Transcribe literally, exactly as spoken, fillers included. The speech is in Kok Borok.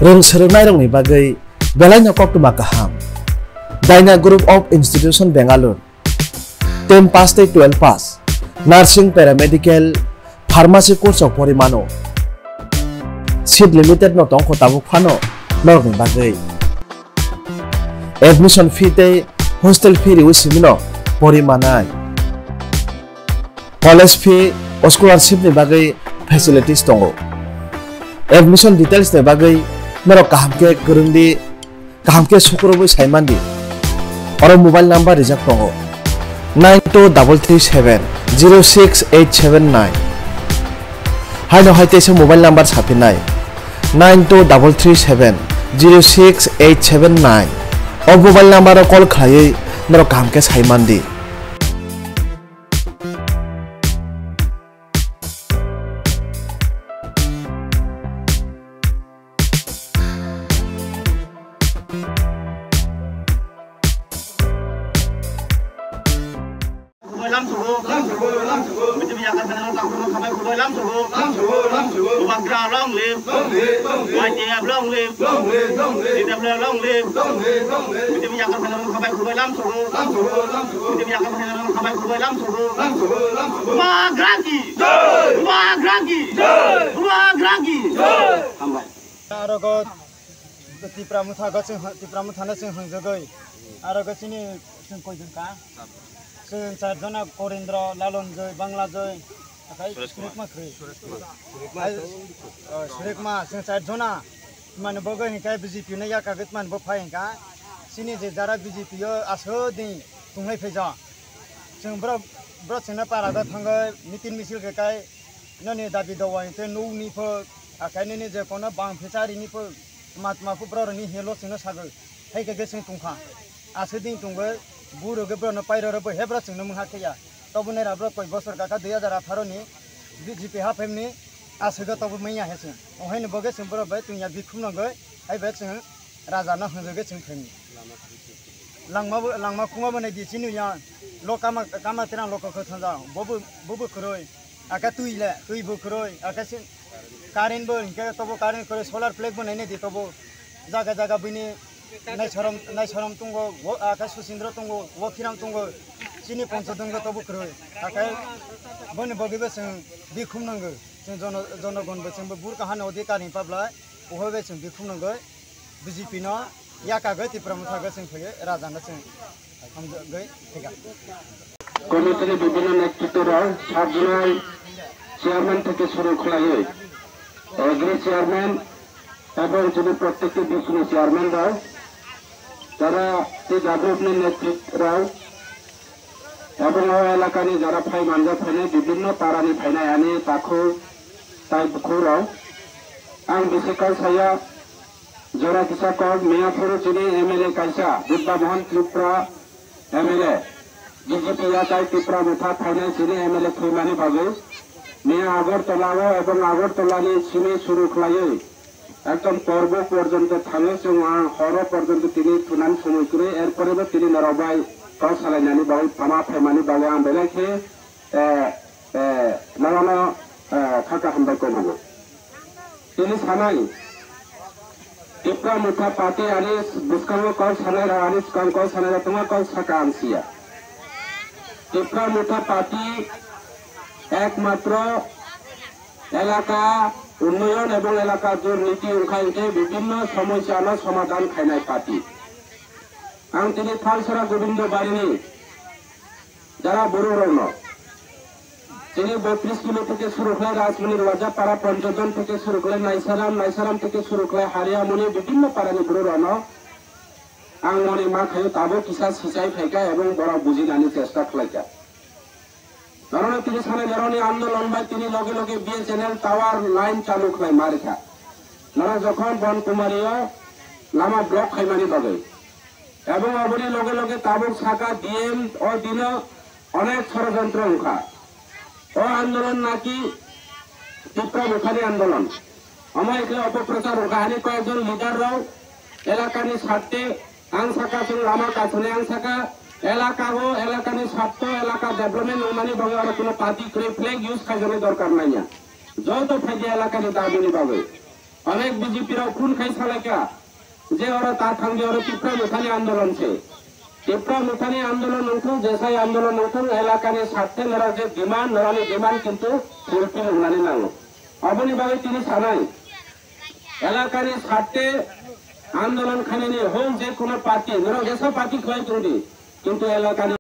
Rwng swrwngnairokni bagwi belaino koktwma kaham. Daina Group of Institution, Bengaluru. Ten pass tei twelve pass, nursing, paramedical, pharmacy course rok pori mano. Seat limited no tongkho tabuk phano norokni bagwi. Admission fee tei hostel fee riwi simino pori manai. College fee o scholarship ni bagwi facilities tongo. Admission details ni bagwi norok kaham khe kwrwng di, kaham khe sukurubwi sai man di. Oro mobile number rijak tongo, nine two double three seven zero six eight seven nine. Haino hai teisa mobile number saphinai, nine two double three seven zero six eight seven nine. O mobile number o call khlaiwi norok kaham khe sai man di. Bubagra ki! Bubagra ki! Bubagra ki! Hambai. Aro go Tipra Motha go chwng, Tipra Motha no chwng hwngjagwi. Aro go chini chwng koijon ka? Chwng char jona, Korindro, Lalonjoi, Banglajoi, akai Suresh Kumar. Suresh Kumar. Ai, oh, Suresh Kumar, chwng char jona. Mane bo go hinkhe B J P no yakagwi mane bo phai hinkha. Chini je jara B J P o aswk din tonglai phaijak. Chwng borok, borok chwngno para go thangwi meeting misil khe kai nini dabi dawa hinkhe nukni pho, akai nini je kono bang phecharini pho, tma tma pho borok rokni helo chwngno sagwi. Hai khe khe chwng tongkha. Aswk din tongwi buro khe borokno pairoro bo he borok chwngno mungha khe ya. Tobo nera borok koi bosor kakha dui hajar atharo ni B J P haphaimni aswk tobo manya he chwng. Ohaini bo khe chwng borok bai tongya bikhum nangwi hai bai chwng raja no hwnjogwi chwng phaimni. Langma bo, langma khuma bo nai di chini ya. Lo kama, kama terang lo kokho thanja. Bo bo, bo bo kwrwi. Aka twi le, twi bo kwrwi. Aka sin current bo hinkhe tobo current kwrwi, solar plate bo nai nai di tobo. Jaga jaga bini Naisaram, Naisaram tongo, wo, aka Susindra tongo, Wokhiram tongo. Chini Ponchodon go tobo kwrwi. Aka boni bagwi bo chwng bikhum nango. Chwng jono-, jonogon bo chwng bo bur kahani odhikar ni pablai. Ohoi bai chwng bikhum nangwi B J P no yakagwi Tipra Motha gwi chwng phaiwi raja no chwng hamjagwi thika. Committee ni bibhinno netritto rok, sub zonal chairman theke suru khlaiwi, agri chairman ebong chini prottekti district ni chairman rok, tara T W F ni netrit rok, Ebong o elakani jara phai manjak phainai, bibhinno parani phainai ani takhuk tai bukhukrok. Ang bisi kok saya, jora kisa kok, miya phuru chini M L A kaisa, Buddha Mohan Tripura M L A, B J P yatai Tipra Motha phainai chini M L A thwimani bagwi. Miya Agartala o ebong Agartala ni simi suru khlaiwi, ekdom korbo porjonto thangwi chwng ang horo porjonto tini thunan somoi kwrwi, erpore bo tini norok bai kok salainani bagwi tama phaimani bagwi ang belai khe, eh, eh, norokno, eh, kha kaham bai kobogo. Tini sanai, Tipra Motha Party ani bwskango kok sanai rok, ani swkang kok sanai rok tongma kok saka ang siya. Tipra Motha Party ekmatro elaka unnoyon ebong elaka durniti wngkha hinkhe bibhinno somosyano somadhan khainai party. Ang tini Thalsora Gobindo Barini jara borok rokno chini botris kilo theke suru khlai Rajmoni Rwajapara Ponchodon theke suru khlai Naisaram, Naisaram theke suru khlai Hariamoni bibhinno parani borok rokno ang moni ma khaio tabuk kisa sichai phaikha ebong borok bujinani chesta khlaikha. Norokno tini sanai norokni andolon bai tini loge loge B S N L tower line chalu khlai ma rikha. Norok jokhon Bon Kumari o lama block khaimani bagwi. Ebong oboni loge loge tabuk saka D M o dino onek sorojontro wngkha. O andolon naki Tipra Mothani andolon. Omo ekle opoprochar wngkha, ani koyekjon leader rok elakani sarte ang saka chwng lama kasuni, ang saka elaka o elakani sarto elaka development wngmani bagwi oro kuno party kwrwi flag use khaijani dorkar nangya. Joto phaidi elakani dabini bagwi. Onek B J P rok phone khai salaikha je oro ta thangdi, oro Tipra Mothani andolon se. Tipra Mothani andolon wngthung, jesai andolon wngthung, elakani sarthe norok je demand, norokni demand kintu fulfill wngnani nango. Oboni bagwi tini sanai, elakani sarthe andolon khainani hwn je kono party, norok jesa party khlai tongdi, kintu elakani